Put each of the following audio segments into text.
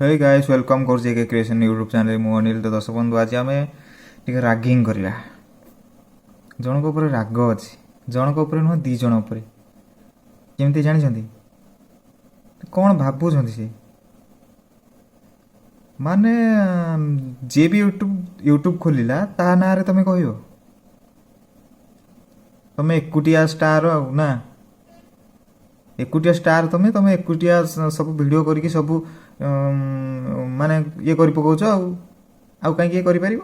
ହେ guys, welcome କରୁଛି ଏକେ creation YouTube channel. ମୁଁ ଅନିଲ। ତ ଦର୍ଶକ ବନ୍ଧୁ, ଆଜି ଆମେ ଟିକେ ରାଗିଂ କରିବା। ଜଣଙ୍କ ଉପରେ ରାଗ ଅଛି, ଜଣଙ୍କ ଉପରେ ନୁହଁ, ଦୁଇ ଜଣ ଉପରେ। କେମିତି ଜାଣିଛନ୍ତି? କ'ଣ ଭାବୁଛନ୍ତି ସେ? ମାନେ ଯିଏ ବି ୟୁଟ୍ୟୁବ୍ ଖୋଲିଲା, ତା ନାଁରେ ତମେ କହିବ। ତମେ ଏକୁଟିଆ ଷ୍ଟାର ଆଉ ନା? ଏକୁଟିଆ ଷ୍ଟାର ତମେ। ତମେ ଏକୁଟିଆ ସବୁ ଭିଡ଼ିଓ କରିକି ସବୁ ମାନେ ଇଏ କରି ପକଉଛ। ଆଉ କାହିଁକି ଇଏ କରିପାରିବ?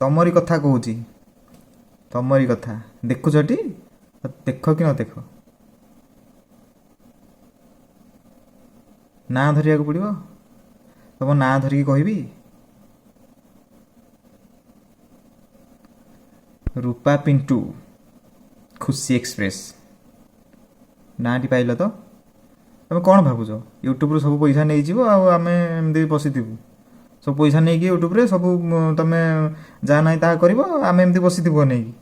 ତମରି କଥା କହୁଛି, ତମରି କଥା। ଦେଖୁଛଟି? ଦେଖ କି ନ ଦେଖ, ନାଁ ଧରିବାକୁ ପଡ଼ିବ? ତମ ନାଁ ଧରିକି କହିବି? ରୂପା ପିଣ୍ଟୁ ଖୁସି ଏକ୍ସପ୍ରେସ୍ ନାଁଟି ପାଇଲ ତ? ତମେ କ'ଣ ଭାବୁଛ, ୟୁଟ୍ୟୁବରୁ ସବୁ ପଇସା ନେଇଯିବ ଆଉ ଆମେ ଏମିତି ବସିଥିବୁ? ସବୁ ପଇସା ନେଇକି ୟୁଟ୍ୟୁବରେ ସବୁ ତମେ ଯାହା ନାହିଁ ତାହା କରିବ, ଆମେ ଏମିତି ବସିଥିବୁ ନେଇକି?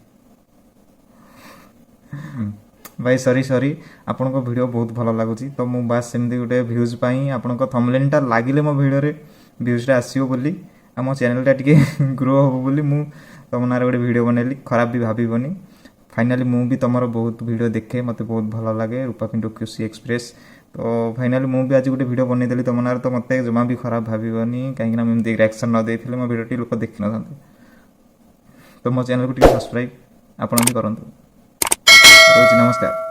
ଭାଇ, ସରି ସରି, ଆପଣଙ୍କ ଭିଡ଼ିଓ ବହୁତ ଭଲ ଲାଗୁଛି ତ ମୁଁ ବାସ୍ ସେମିତି ଗୋଟେ ଭ୍ୟୁଜ୍ ପାଇଁ, ଆପଣଙ୍କ ଥମ୍ବନେଲ୍ଟା ଲାଗିଲେ ମୋ ଭିଡ଼ିଓରେ ଭ୍ୟୁଜ୍ଟା ଆସିବ ବୋଲି, ଆମ ଚ୍ୟାନେଲ୍ଟା ଟିକେ ଗ୍ରୋ ହେବ ବୋଲି ମୁଁ ତମ ନାଁରେ ଗୋଟେ ଭିଡ଼ିଓ ବନେଇଲି। ଖରାପ ବି ଭାବିବନି। ଫାଇନାଲି ମୁଁ ବି ତମର ବହୁତ ଭିଡ଼ିଓ ଦେଖେ, ମୋତେ ବହୁତ ଭଲ ଲାଗେ ରୂପା ପିଣ୍ଟୁ ଖୁସି ଏକ୍ସପ୍ରେସ୍। ତ ଫାଇନାଲି ମୁଁ ବି ଆଜି ଗୋଟେ ଭିଡ଼ିଓ ବନେଇଦେଲି ତମ ନାଁରେ। ତ ମୋତେ ଜମା ବି ଖରାପ ଭାବିବନି, କାହିଁକିନା ମୁଁ ଏମିତି ରିଆକ୍ସନ୍ ନ ଦେଇଥିଲେ ମୋ ଭିଡ଼ିଓଟି ଲୋକ ଦେଖିନଥାନ୍ତେ। ତ ମୋ ଚ୍ୟାନେଲ୍କୁ ଟିକେ ସବସ୍କ୍ରାଇବ୍ ଆପଣ ବି କରନ୍ତୁ। ରହୁଛି, ନମସ୍କାର।